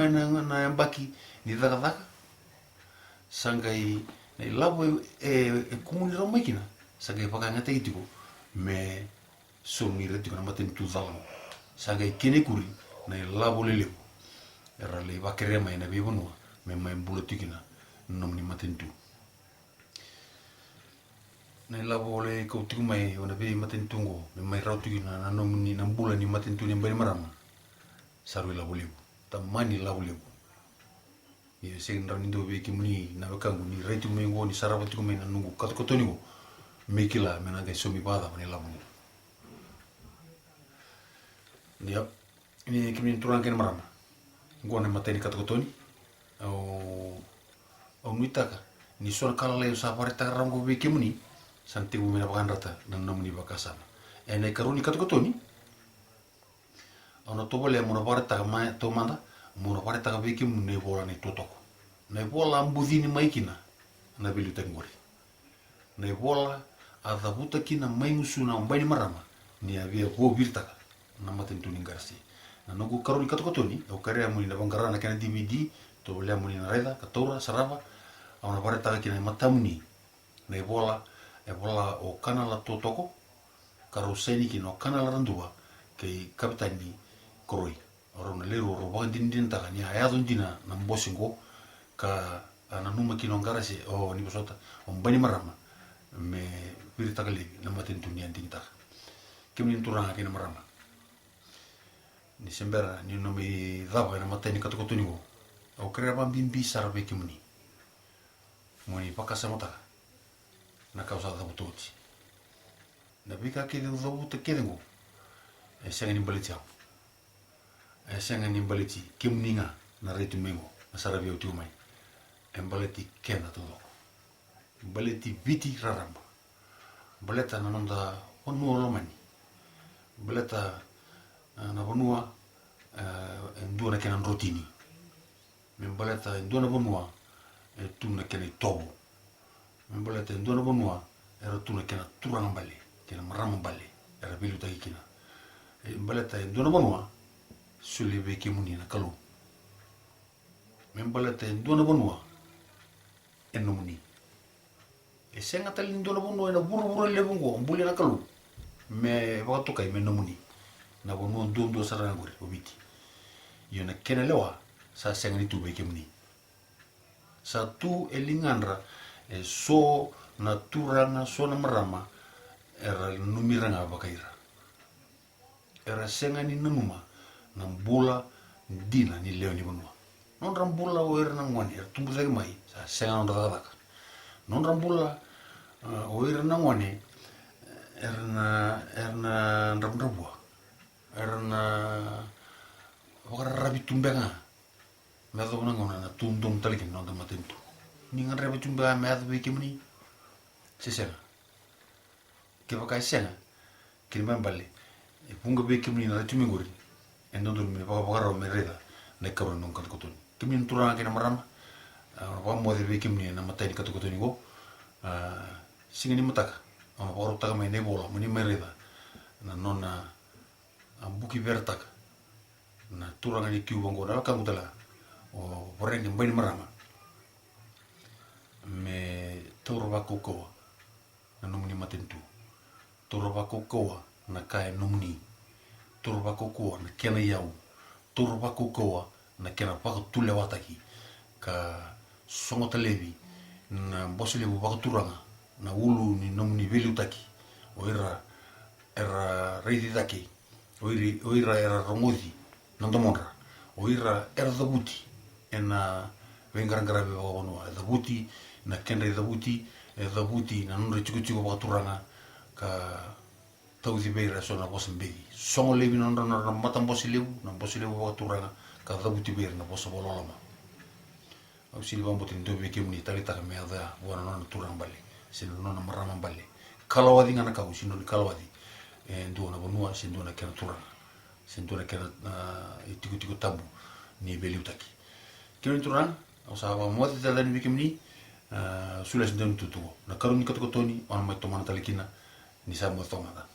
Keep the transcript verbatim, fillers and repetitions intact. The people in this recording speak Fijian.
na, na yabaki ni cakacaka. Sa qai na ilavo e, e, e kumuni rawa mai kina, sa qai vakayagataki tiko me saumi ira tiko na matanitu cala qo. Sa qai kena ikuri na ilavo lelevu era lai vakerea mai na veivanua me mai bula tiko kina na nomuni matanitu. Na ilavo lai kau tiko mai o na veimatanitu qo me mai rawa tiko kina na nomuni na bula ni matanitu ni Bainimarama. Sa rui lavo levu, tamani lavo levu. Ia sega ni rawa ni dua vei kemuni na wekaqu ni rai tiko mai qo, ni sarava tiko mai na noqu katokatoni qo, me kila me na qai saumi vakacava na ilavo qo. Ia, ni kemuni na turaga kei na marama, qo na imatai ni katokatoni. Au, au nuitaka ni so na ka lalai au sa vakaraitaka rawa qo vei kemuni, sa na tekivu me na vakayadrata na nomuni vakasama. Ena ikarua ni katokatoni, au na tovolea meu na vakaraitaka mai taumada, meu na vakaraitaka vei kemuni na ivola na iTuatoko. Na ivola a bucini mai kina na veiliutaki qori. Na ivola a cavuta kina mai gusuna o Bainimarama ni a via vo viritaka na matanitu ni Qarase. Na noqu ikarua ni katokatoni, au kerea mo ni na vaqara na kena D V D, tovolea mo ni na raica ka taura, sarava. Au na vakaraitaka kina e matamuni na ivola e vola o Kanala Tuatoko, ka rau saini kina o Kanala Raduva kei Kavetani Koroi. O rau na lewe rua rau vakadinadinataka ni a yaco dina na bose qo, ka a nanuma kina o Qarase, o ni vosota, o Bainimarama, me viritaka laivi na matanitu ni a digitaka. Kemuni na turaga kei na marama, ni se bera niu na mai cava ena imatai ni katokatoni qo, au kerea vakabibi sara vei kemuni mo ni vakasamataka na ka au sa cavuta oti. Na veika kece au cavuta kece qo, e sega ni baleti au. E sega ni baleti kemuni ga na rai tu mai qo, na saravi au tiko mai. E baleti keda taucoko. Baleti Viti raraba. Baleta na noda vanua lomani. Baleta, e, na vanua, e, e dua na kena drotini. Me baleta e dua na vanua e tu na kena itovo. Me baleta e dua na vanua era tu na kena turaga bale kei na marama bale era veiliutaki kina. E baleta e dua na vanua soli vei kemuni na Kalou. Me baleta e dua na vanua e nomuni. E sega tale ni dua na vanua ena vuravura levu oqo, bulia na Kalou, me vakatokai me nomuni. Na vanua duadua sara ga qori o Viti. Ia na kena lewa sa sega ni tu vei kemuni. Sa tu e ligadra e so na turaga, so na marama, era nanumi ira ga vakai ira. Era sega ni nanuma na bula dina ni lewe ni vanua. Nodra bula o ira na gone era tubu cake mai, sa sega nodra cakacaka. Nodra bula, a, o ira na gone era na, era na dravudravua. Era na vakararavi tu beka ga. Me yacova na gauna na tu domu tale kina na noda matanitu. Ni gadreva tu beka ga me yaco vei kemuni, se sega? Kevaka e sega, kena ibalebale, e vuqa vei kemuni na rai tu mai qori, e dodonu me vakavakarau me raica na ikarua ni noqu katokatoni. Kemuni na turaga kei na marama, a, au na vakamoce vei kemuni ena imatai ni katokatoni qo. A, siga ni mataka au na vakarautaka mai na ivola mo ni mai raica na nona a buki veretaka na turaga ni Kiuva qo, na wekaqu tale ga o Voreqe Bainimarama, me taura vakaukauwa na nomuni matanitu. Taura vakaukauwa na ka e nomuni. Taura vakaukauwa na kena iyau. Taura vakaukauwa na kena vakatulewataki, ka sogota laivi na Bose Levu Vakaturaga, na ulu ni nomuni veiliutaki. O ira era raici cake, o ira, o ira era rogoci na domodra, o ira era cavuti ena veiqaraqaravi vakavanua, e cavuti na kedra icavuti, e cavuti na nodra itikotiko vakaturaga, ka tauci vei ira eso na vosa beci. Sogo laivi na nodra, nodra matabose levu, na Bose Levu Vakaturaga, ka cavuti vei ira na vosa vakaloloma. Au sega ni vakabauta ni dua vei kemuni e taleitaka me yaco ya vua na nona turaga bale se na nona marama bale. Kalawaci ga na ka, au sega ni dua ni kalawaci e dua na vanua se dua na kena turaga se dua na kena, a, itikotiko tabu ni veiliutaki. Kemuni turaga, au sa vakamoce tale yani vei kemuni. A, solia se dua na itukutuku. Na ikarua ni katokatoni au na mai tomana tale kina ni sa moce toka mada.